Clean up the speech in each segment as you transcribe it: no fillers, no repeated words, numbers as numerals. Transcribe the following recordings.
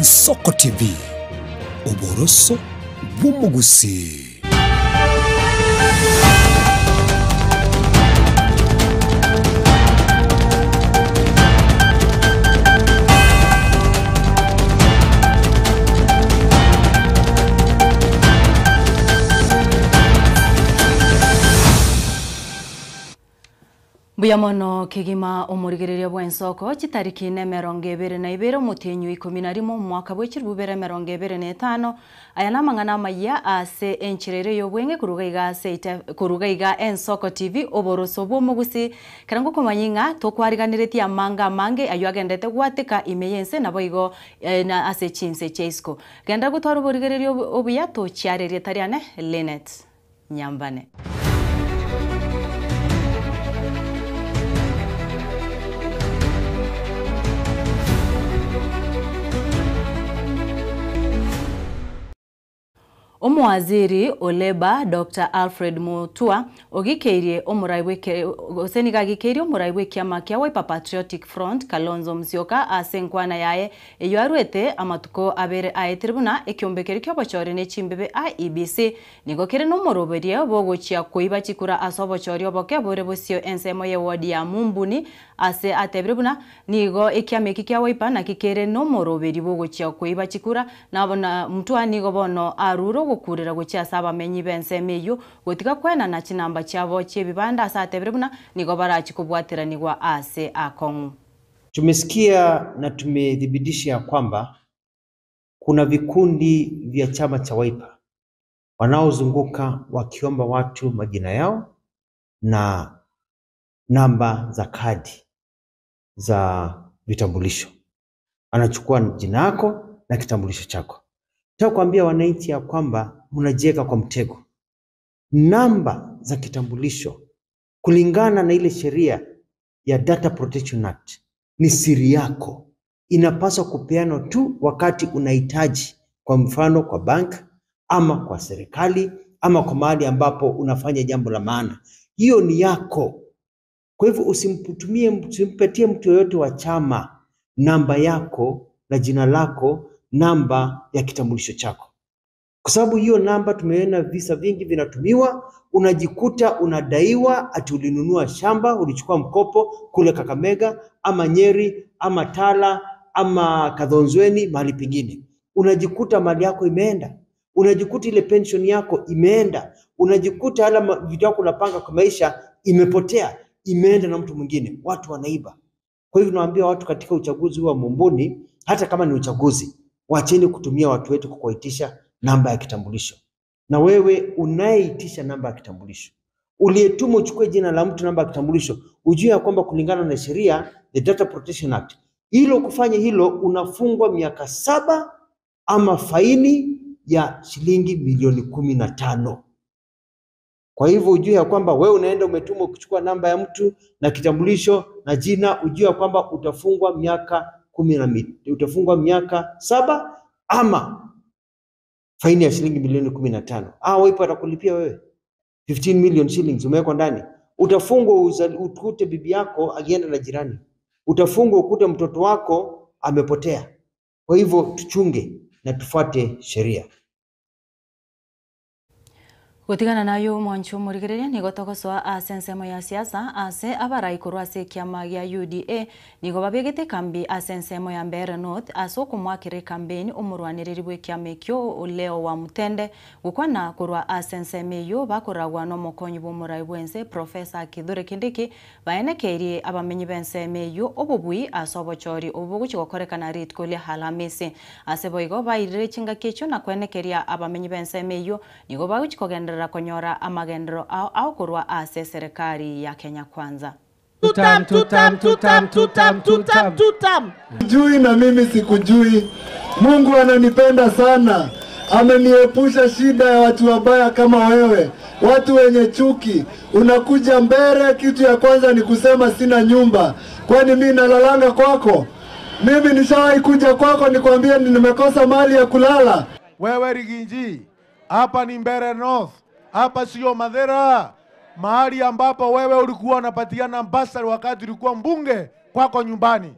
Ensoko TV, oboroso bw'omogusii. Mbuya mono kegima omorigereria bw'ensoko chitariki nemerongo ebere na ibere omotienyi o ikomi na rimo omwaka bwe chilifu bibere emerongo ebere na etano. Aya namang'ana amayia ase enchera ere y'obweng'e koruga iga ase ite koruga iga Ensoko TV oboroso bw'omogusi. Ekero ngokomanya ing'a tokwariganeretie amange amange ayio agenderete gwateka ime y'ense naboigo na ase chinse chia isiko. Genda gotwara oborigereria obuya tochiarerie tari ane Linet. Nyambane. Omowaziri o Labour Doctor Alfred Mutua ogikeirie omorai bw'eke gose nigo agikeirie omorai bw'ekiama kia Wiper Patriotic Front Kalonzo Musyoka ase enkwana yaye eyio arwete amatuko abere aetire buna ekiombe keria ki'obochori ne chimbibe IEBC Nigo kere nomoroberio bw'ogochia koiba chikura ase obochori oboke bore bosio ensemo y'ewodi ya Mumbuni, ase atebire buna nigo ekiama eki kia Wiper naki kere nomoroberio bw'ogochia koiba chikura, na na Mutua nigo bono arure ogokurera gochia ase abamenyi b'ensemo eyio gotiga kwenana chinamba chiabo chi'ebibanda ase atebire buna nigo barachi kobwateranigwa ase akong'u. Tumesikia na tumethibitisha ya kwamba kuna vikundi vya chama cha Wiper wanaozunguka wakiomba watu majina yao na namba za kadi za vitambulisho. Anachukua jina yako na kitambulisho chako. Nataka kuambia wananchi ya kwamba mnajiweka kwa mtego. Namba za kitambulisho kulingana na ile sheria ya Data Protection Act ni siri yako, inapaswa kupeanwa tu wakati unahitaji, kwa mfano kwa bank ama kwa serikali ama kwa mahali ambapo unafanya jambo la maana. Hiyo ni yako. Kwa hivyo usimtumie, usimpatie mtu yoyote wa chama namba yako na jina lako, namba ya kitambulisho chako, kwa sababu hiyo namba, tumeona visa vingi vinatumiwa. Unajikuta unadaiwa ati ulinunua shamba, ulichukua mkopo kule Kakamega ama Nyeri ama Tala ama Kathonzweni, mahali pengine, unajikuta mali yako imeenda, unajikuta ile pension yako imeenda, unajikuta hala vitu yako unapanga kwa maisha imepotea, imeenda na mtu mwingine, watu wanaiba. Kwa hivyo naambia watu katika uchaguzi huu wa Mumbuni, hata kama ni uchaguzi, wacheni kutumia watu wetu kwa kuitisha namba ya kitambulisho. Na wewe unayeitisha namba ya kitambulisho, uliyetuma uchukue jina la mtu, namba ya kitambulisho, ujue ya kwamba kulingana na sheria, the Data Protection Act, hilo kufanya hilo unafungwa miaka saba ama faini ya shilingi milioni 15. Kwa hivyo ujue ya kwamba wewe unaenda umetumwa kuchukua namba ya mtu na kitambulisho na jina, ujue ya kwamba utafungwa miaka kumi na utafungwa miaka saba ama faini ya shilingi milioni 15. Ah, Wiper watakulipia wewe 15 million shillings umewekwa ndani. Utafungwa ukute bibi yako akienda na jirani, utafungwa ukute mtoto wako amepotea. Kwa hivyo tuchunge na tufuate sheria. Gotigana nayo omwancho omorigereria nigo togosoa ase ensemo ya siasa ase abarai korwa ase ekiama gia UDA nigo babegete ekambi ase ensemo ya Mbeere North ase okomoakera ekampeni omorwanereri bwa ekiama ekio Leo Wamutende gokwana korwa ase ensemo eyio bakoragwa na omokonyi bwa omorai bwa ense Professor Kithure Kindiki baenekeirie abamenyi b'ensemo eyio obobui ase obochori obo bogochia gokorekana rituko ria Alhamisi. Ase boigo bairire chingaki echio na koenekeria abamenyi b'ensemo eyio Nigo bagochia kogenderera konyora amagenderero ao ao korwa ase eserekari ya Kenya Kwanza. Tutam, tutam, tutam, tutam, tutam, tutam. Jui na mimi sikujui. Mungu ananipenda sana, ameniepusha shida ya watu wabaya kama wewe, watu wenye chuki. Unakuja mbele, kitu ya kwanza ni kusema sina nyumba. Kwani mi nalalanga kwako? Mimi nishawahi kuja kwako nikwambie nimekosa mali ya kulala? Wewe Riginji, hapa ni Mbeere North, hapa sio Mathira, mahali ambapo wewe ulikuwa unapatiana basari wakati ulikuwa mbunge kwako nyumbani.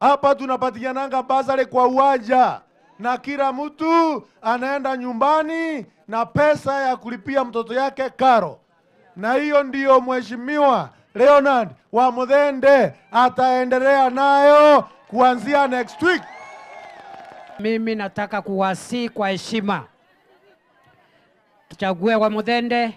Hapa tunapatiananga basari kwa uwanja na kila mtu anaenda nyumbani na pesa ya kulipia mtoto yake karo, na hiyo ndiyo Mheshimiwa Leonard wa Muthende ataendelea nayo kuanzia next week. Mimi nataka kuwasihi kwa heshima, tuchague wa Muthende,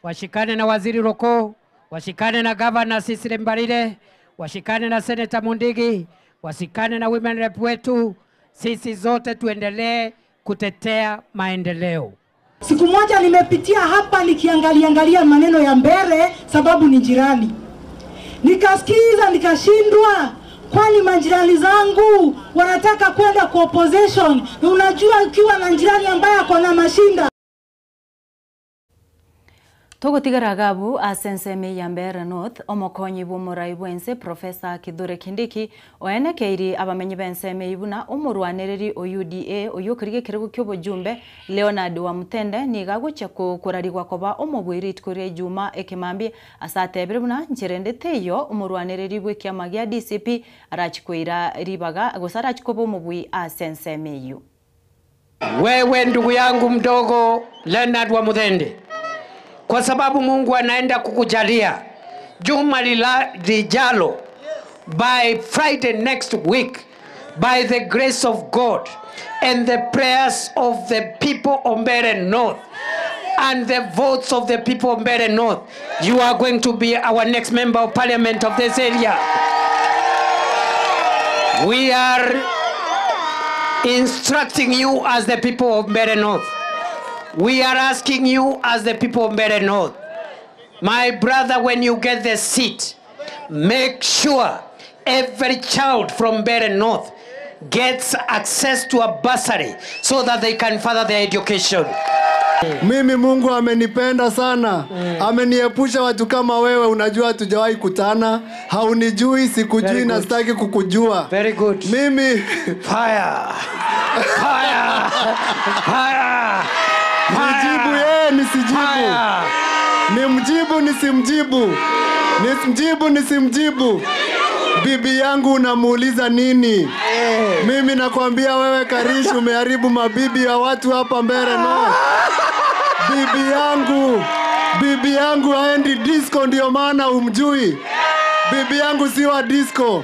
washikane na Waziri Roko, washikane na Gavana Cecily Mbarire, washikane na Senator Mundigi, washikane na women rep wetu. Sisi zote tuendelee kutetea maendeleo. Siku moja nimepitia hapa nikiangalia angalia maneno ya Mbere sababu ni jirani, nikasikiza nikashindwa, kwani majirani zangu wanataka kwenda kwa opposition. Na unajua ukiwa na jirani ambaye ako na mashinda Tugutigara gabu ase ensemo ya Mbeere North omokonyi bwa omorai bwa ense Professor Kithure Kindiki oenekeiri abamenyi ba ensemo eyio buna omorwanereri o UDA oyio okorigia ekerogo kia obojumbe Leonard Wamutende niga agochia korarigwa koba omobui rituko ria Ijuma ekemambia ase atebire buna ncherende teiyo omorwanereri bwa ekiama gia DCP arachi koira ribaga gose arachi koba omobui ase ensemo eyio. Wewe ndugu yangu mdogo Leonard wa Muthende, kwa sababu Mungu anaenda kukujalia juma lijalo, by Friday next week, by the grace of God and the prayers of the people of Mbeere North and the votes of the people of Mbeere North, you are going to be our next member of parliament of this area. We are instructing you as the people of Mbeere North. We are asking you as the people of Mbeere North. My brother, when you get the seat, make sure every child from Mbeere North gets access to a bursary so that they can further their education. Mimi Mungu amenipenda sana, ameniepusha watu kama wewe. Unajua hatujawahi kutana, haunijui, sikujui Very na good. sitaki kukujua. Very good. Mimi Fire! Fire! Fire! nijibu yeye nisijibu, nimjibu nisimjibu, nisimjibu nisimjibu. Bibi yangu unamuuliza nini? Mimi nakwambia wewe Karish, umeharibu mabibi ya watu hapa Mbeere North. Bibi yangu, bibi yangu haendi disco, ndio maana umjui. Bibi yangu si wa disco.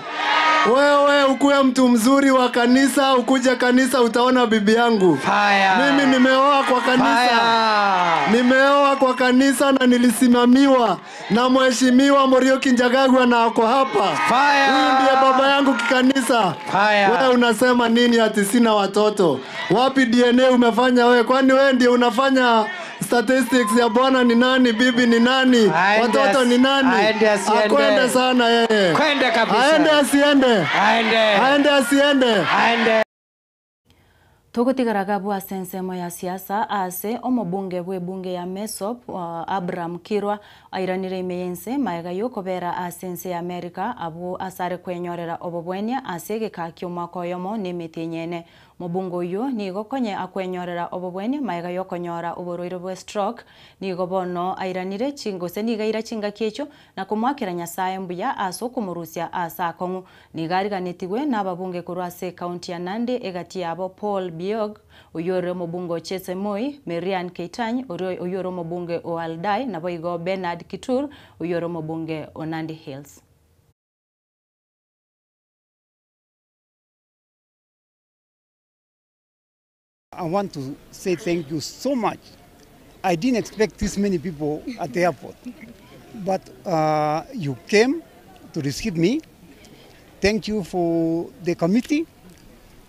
Wewe ukuwe mtu mzuri wa kanisa, ukuje kanisa utaona bibi yangu. Fire. Mimi nimeoa kwa kanisa. Fire. Nimeoa kwa kanisa na nilisimamiwa na Mheshimiwa Muriuki Njagagua na ako hapa. Fire. Huyu ndiye baba yangu kikanisa. Fire. Wewe unasema nini ati sina watoto? Wapi DNA umefanya wewe? Kwani wewe ndiye unafanya statistics ya bwana ni nani, bibi ni nani, Aende watoto ni nani? aende asiende. Akwende sana yeye. Kwende kabisa. Aende asiende. Aende. Aende asiende. Aende. Tugutigara gabu ase ensemo ya siasa ase omobunge bwa ebunge ya Mesop Abraham Kirwa airanire ime yense maega yokobera ase ense ya America abwo asare kwenyorera obobwenia ase egeka kia omwaka oyomo na emeti enyene. Mobunge oywo nigo konye akwenyorera obobwenia maega yokonyora oborwaire bwa stroke nigo bono airanire chingose nigo aira chingaki echio na komwakera Nyasaye mbuya ase okomorusia ase akong'u. Nigo ariganetigwe na ababunge korwa ase ekaunti ya Nandi egati yabo Paul Biog oyore omobunge o Chesemoi, Marian Keitany oyore omobunge o Aldai nabo igo Bernard Kitur oyore omobunge o Nandi Hills. I want to say thank you so much. I didn't expect this many people at the airport, but you came to receive me. Thank you for the committee.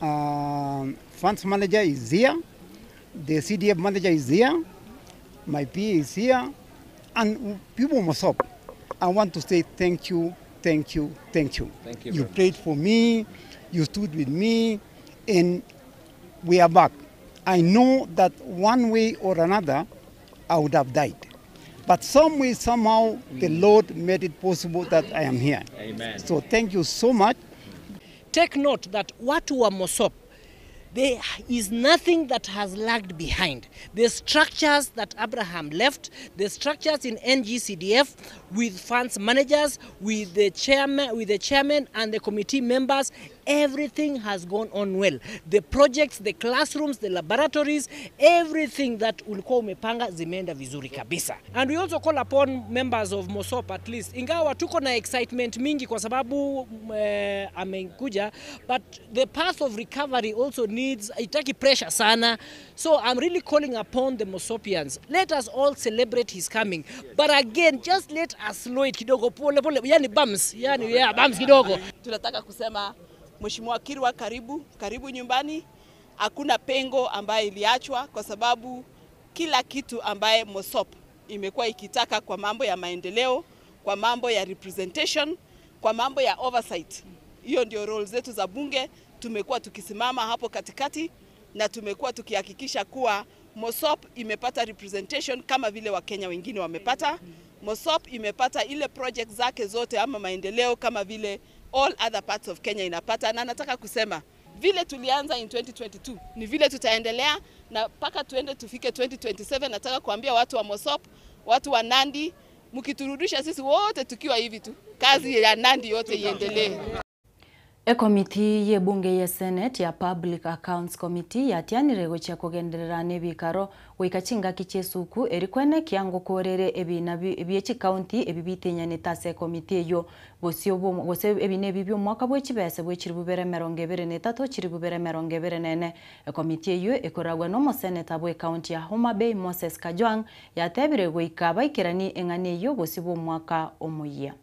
Funds manager is here. The CDF manager is here. My PA is here. And people must help. I want to say thank you, thank you, thank you. Thank you You very much. prayed for me, you stood with me, and we are back. I know that one way or another, I would have died. But some way, somehow, the Lord made it possible that I am here. Amen. So thank you so much. Take note that watu wa Mosop, There is nothing that has lagged behind. The structures that Abraham left, the structures in NGCDF with funds managers, with the chairman, with the chairman and the committee members, everything has gone on well. The projects, the classrooms, the laboratories, everything that ulikuwa umepanga zimeenda vizuri kabisa. And we also call upon members of Mosop at least, ingawa tuko na excitement mingi kwa sababu eh, amekuja, but the path of recovery also needs, itaki pressure sana. So I'm really calling upon the Mosopians, let us all celebrate his coming, but again just let us slow it kidogo, pole pole, yani bumps, yani yeah, bumps kidogo. Tunataka kusema Mheshimiwa Kirwa, karibu karibu nyumbani. Hakuna pengo ambaye iliachwa kwa sababu kila kitu ambaye Mosop imekuwa ikitaka kwa mambo ya maendeleo, kwa mambo ya representation, kwa mambo ya oversight. Hiyo ndio role zetu za bunge. Tumekuwa tukisimama hapo katikati na tumekuwa tukihakikisha kuwa Mosop imepata representation kama vile Wakenya wengine wamepata. Mosop imepata ile project zake zote ama maendeleo kama vile all other parts of Kenya inapata, na nataka kusema vile tulianza in 2022 ni vile tutaendelea na mpaka tuende tufike 2027. Nataka kuambia watu wa Mosop, watu wa Nandi, mkiturudisha sisi wote tukiwa hivi tu, kazi ya Nandi yote iendelee. Ekomiti y'ebunge ya Senate ya Public Accounts Committee yatianire gochia kogenderera n'ebikaro goika chingaki chiesuku erikwene kiango korere ebina bie chikaunti ebi bitinyanete ase ekomiti eyo bosio gose ebina ebi bia omwaka bwa echibese bwa echiribu bibere emerongo ebere na etato chiribu bibere emerongo ebere na ene. Ekomiti eyo ekoragwa na omoseneta bwa ekaunti ya Homa Bay Moses Kajwang' yatebire goika baikerani eng'ana eyo bosio bwa omwaka omoyia.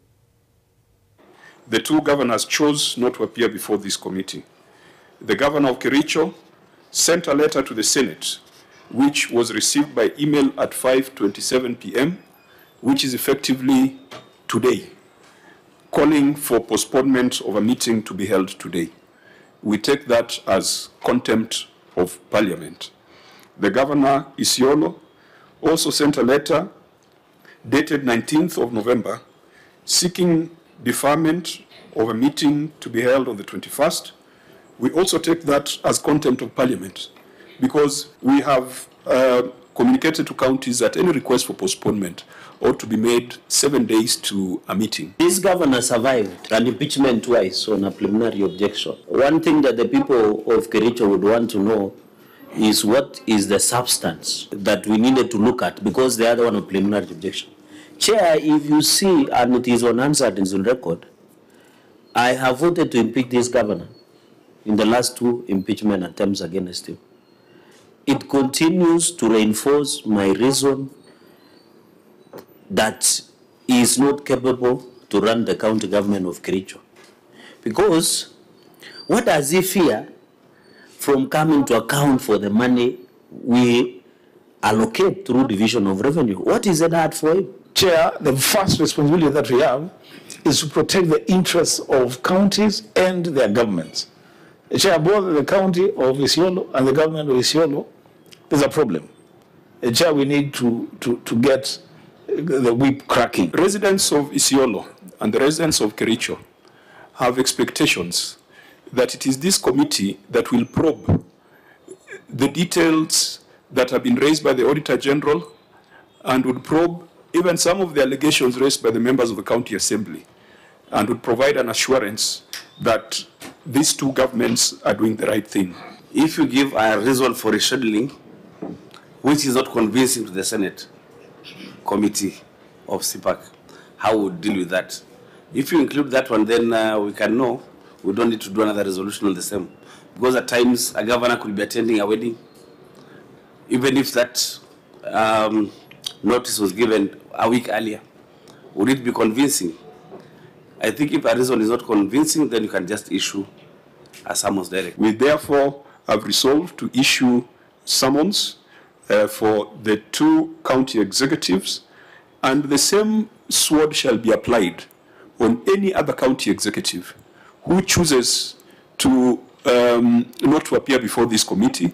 The two governors chose not to appear before this committee. The governor of Kericho sent a letter to the Senate, which was received by email at 5:27 p.m., which is effectively today, calling for postponement of a meeting to be held today. We take that as contempt of parliament. The governor, Isiolo, also sent a letter dated 19th of November seeking deferment of a meeting to be held on the 21st. We also take that as contempt of parliament because we have communicated to counties that any request for postponement ought to be made 7 days to a meeting. This governor survived an impeachment twice on a preliminary objection. One thing that the people of Kericho would want to know is what is the substance that we needed to look at, because the other one of preliminary objection. Chair, if you see, and it is unanswered in the record, I have voted to impeach this governor in the last two impeachment attempts against him. It continues to reinforce my reason that he is not capable to run the county government of Kericho. Because what does he fear from coming to account for the money we allocate through division of revenue? What is it hard for him? Chair, the first responsibility that we have is to protect the interests of counties and their governments. Chair, both the county of Isiolo and the government of Isiolo, there's a problem. Chair, we need to get the whip cracking. Residents of Isiolo and the residents of Kericho have expectations that it is this committee that will probe the details that have been raised by the Auditor General and would probe even some of the allegations raised by the members of the County Assembly, and would provide an assurance that these two governments are doing the right thing. If you give a reason for rescheduling, which is not convincing to the Senate Committee of CPAC, how we would deal with that. If you include that one, then we can know we don't need to do another resolution on the same. Because at times, a governor could be attending a wedding, even if that notice was given a week earlier. Would it be convincing? I think if a reason is not convincing, then you can just issue a summons direct. We therefore have resolved to issue summons for the two county executives, and the same sword shall be applied on any other county executive who chooses to not to appear before this committee,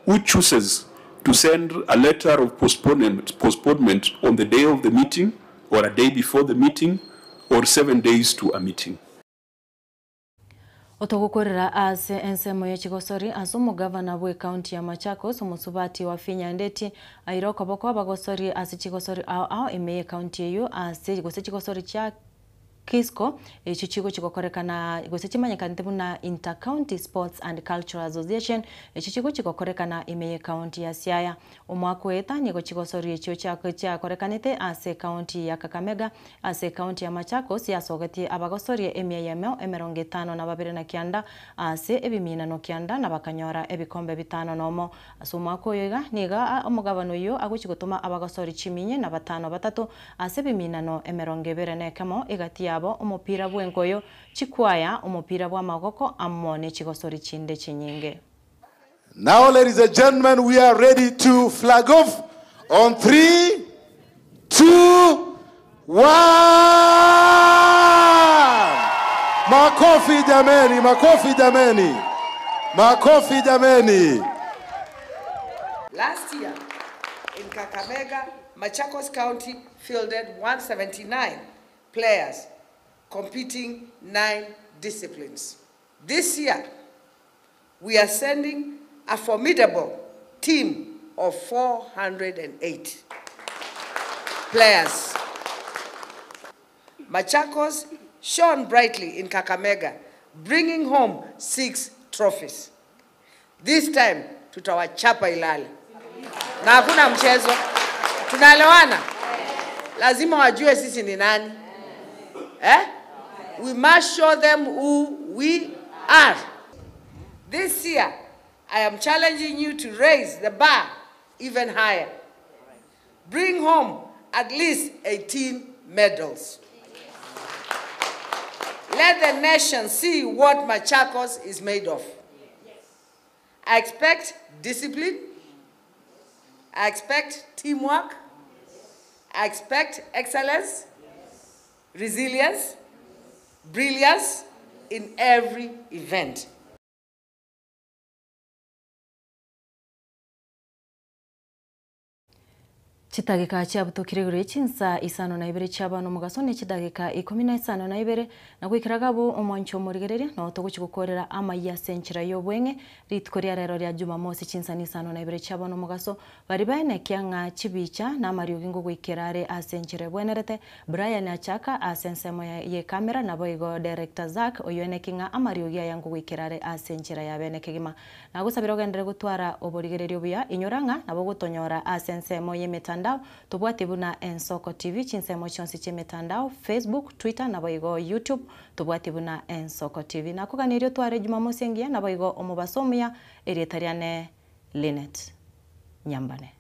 who chooses to send a letter of postponement on the day of the meeting, or a day before the meeting, or 7 days to a meeting. Otogokorera ase ensemo ye chigosori ase omogavana bwe ekaunti ya Machakos, omosubati Wavinya Ndeti, aire okoboko abagosori ase chigosori ao ao ime ye ekaunti eyio ase gose chigosori chia Kisco, echio chigochi gokorekana gose chimanyekanete buna Inter County Sports and Cultural Association, echio chigochi gokorekana ime ye ekaunti ya Siaya. Omwaka oeta nigo chigosori echio chiakorekanete ase ekaunti ya Kakamega ase ekaunti ya Machakos yasogetie abagosoria emia eyemo 52 na kianda ase ebiminano kianda na bakanyora ebikombe bitano nomo. Ase omwaka oyo iga nigo omogabana oyio agochi gotoma abagosori chiminye na batano batato ase ebiminano 21 egati yabo omopira bw'enkoyo, chikwaya, omopira bw'amagoko amo ne chigosori chinde chinyinge. Now, ladies and gentlemen, we are ready to flag off on 3, 2, 1. Makofi jameni, makofi jameni, makofi jameni. Last year in Kakamega, Machakos County fielded 179 players competing 9 disciplines. This year, we are sending a formidable team of 408 players. Machakos shone brightly in Kakamega, bringing home 6 trophies. This time tutawachapa Ilale na hakuna mchezo. Tunaelewana? Lazima wajue sisi ni nani eh? We must show them who we are. This year, I am challenging you to raise the bar even higher. Bring home at least 18 medals. Let the nation see what Machakos is made of. I expect discipline. I expect teamwork. I expect excellence, resilience, brilliance in every event. Chidageka chiabutokire igoro chinsa isano na ibere chiabana omogaso ne chidageka ikumi na isano na ibere na goikera gabo omwancho omorigereria no togochi gokorera amaiya ase enchera ya obweng'e rituko ria rero ria Jumamosi chinsa na isano na ibere chiabana omogaso bari baenekia ng'a chibicha na amariogi ngogoikera are ase enchera ebwenerete Brian Achaka ase ensemo ya ekamera nabo igo Director Zack oyo eneki ng'a amariogi aya ngogoikera are ase enchera ya bene kegima. Nagosabire ogenderere gotwara oborigereria obuya inyora ng'a nabo ogotonyora ase ensemo ya emetandao tobwate buna Ensoko TV chinsemo chionsi chia emetandao Facebook, Twitter nabo igo YouTube tobwate buna Ensoko TV. Nakoganeria otware Jumamosi engiya nabo igo omobaso omuya erieta riane Linet Nyambane.